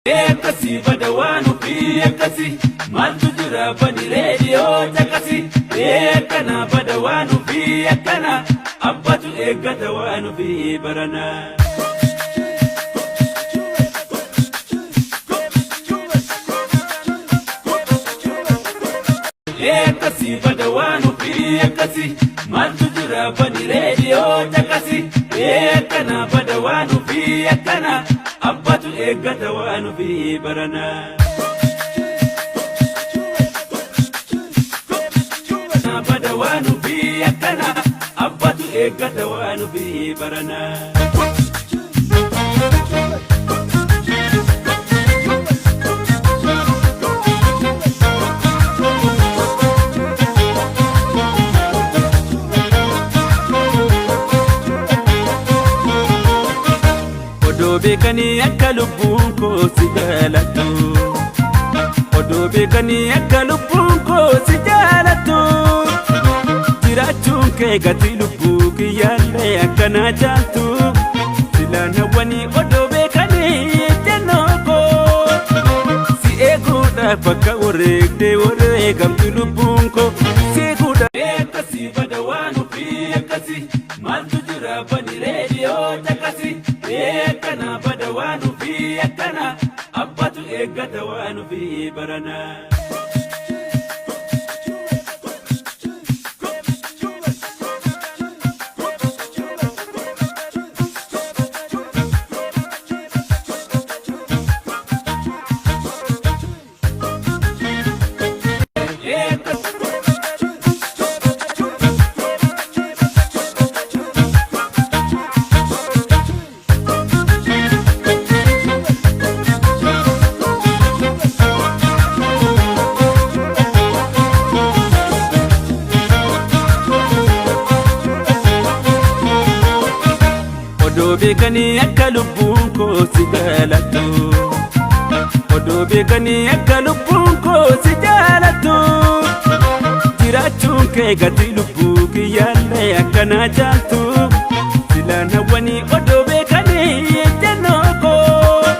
Akkasii bada waan ofii akkasii maaltu jira bani reediyoo caqasi. Akkana bada waan ofii akkana abbatu eeggata waan ofii barana. Akkasii bada waan ofii akkasii maaltu jira bani reediyoo caqasi. Akkana bada waan ofii akkana abbatu eeggata waan ofii barana. Bada waan ofii akkana abbatu eeggata waan ofii barana. Odoo beekanii akka lubbuun koo si jaalattu. Odoo beekanii akka lubbuun koo si jaalattu. Jiraachuun kee gatii lubbuu kiyyaallee akkanaa caaltu. Silaan hawwanii odoo beekanii jennoo koo. Si eeguudhaaf bakka wareegdee wareegamtu lubbuun koo. Si eeguudhaaf. Akkasii bada waan ofii akkasii maaltu jira bani reediyoo caqasi. Akkana bada waan ofii akkana abbatu eeggata waan ofii barana. Odoo beekanii akka lubbuun koo si jaalattu. Odoo beekanii akka lubbuun koo si jaalattu. Jiraachuun kee gatii lubbuu kiyyaallee akkanaa caaltu. Silaan hawwanii odoo beekanii jennoo koo.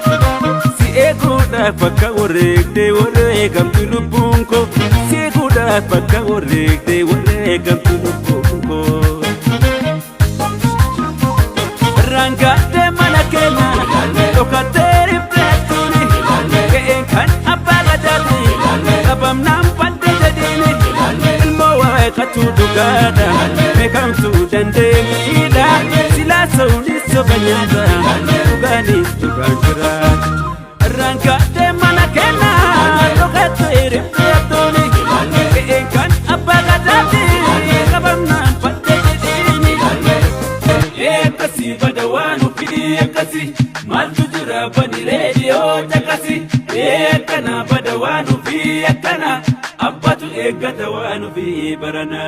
Si eeguudhaaf akka wareegdee wareegamtu lubbuun koo. Si eeguudhaaf akka wareegdee wareegamtu lubbuun koo. Rangaadhee mana keenya dhokattee rifleettuuni ga'een kan abbaa gadaati qabamnaan badde jedhiini ilmoo waaqatu dhugaadha beekamtuu dandeenyiidha silaa sa'uunis soba nyaata dhugaanis dhugaan jiraata. Rangaadhee mana keenya dhokattee rifleettuuni ga'een kan abbaa gadaati qabamnaan badde jedhiini. Akkasii bada waan ofii akkasii maaltu jira bani reediyoo caqasi. Akkana bada waan ofii akkana abbatu eeggata waan ofii barana.